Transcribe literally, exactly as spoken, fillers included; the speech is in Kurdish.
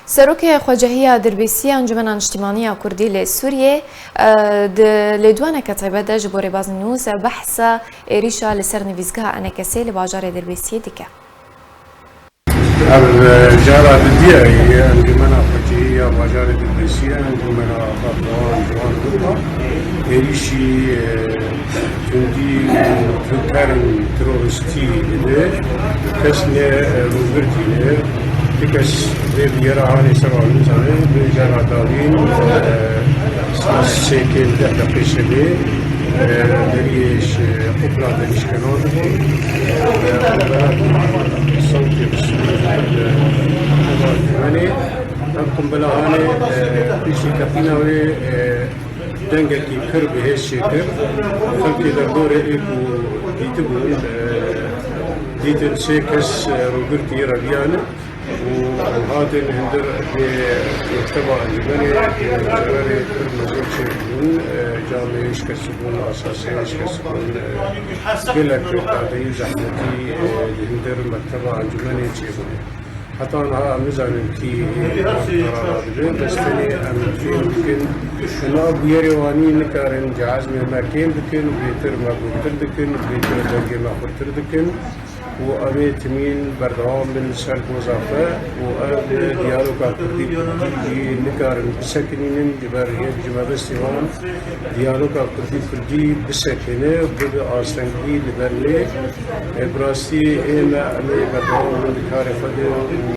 Serokê Xwecehiya Dirbêsî ya Encûmena Niştîmanî ya Kurdî li Sûriyê, e, di lêdwaneke taybet de ji bo rêbazinên nû behsa êrîşa li ser nivîzgeha Enekesê li bajarê Dirbêsiyê dike. Ev, e, cara didiye ye Encûmena Xwecihî ya bajarê Dirbêsiyê, Encûmena Xatûan Ciwan Gurba, êrîşî, e, tundî û tunkerin terorîstî dide. Kes ne, e, rûgirtî ne. Du kes vê bûyera hanê ser wan nizane. Vê cara dawîn, e, saet sêkên deh deqê şevê, e, beriyê ji Opla Denîşkenan dibûn. E, Opla Sewtê Bistûrê, e, Opla Dîmenê. Ev qumbila hanê, e, piştî teqîna wê, e, dengekî pir bihêz çêkir. Xelkê derdorê ê ku dîtibûn, e, dîtin sê kes, e, rûgirtî reviyane û hatin hundir vê mekteba encûmenê, e, zererê pir mezin çêbûn, e, camê şikestibûn, asasê şikestibûn, e, gelek tadeyî zehmetî, e, li hundir mekteba encûmenê çêbûne. Heta niha em nizanin kî van karara dibe, bes tenê em fêm dikin, nav bûyerê wanî nikarin cihazmê me kêm bikin, bêtir me gûrtir dikin, bêtir dengê me xurtir dikin û em ê timîn berdewam bin li ser doza xwe û ev diyaloga kurdî kurdî jî nikarin bisekinînin, ji ber yek ji mebestê wan diyaloga kurdî kurdî bisekine û bibe astengî li ber wê. E, bi rastî ê me, em ê berdewam bin di karê xwe de û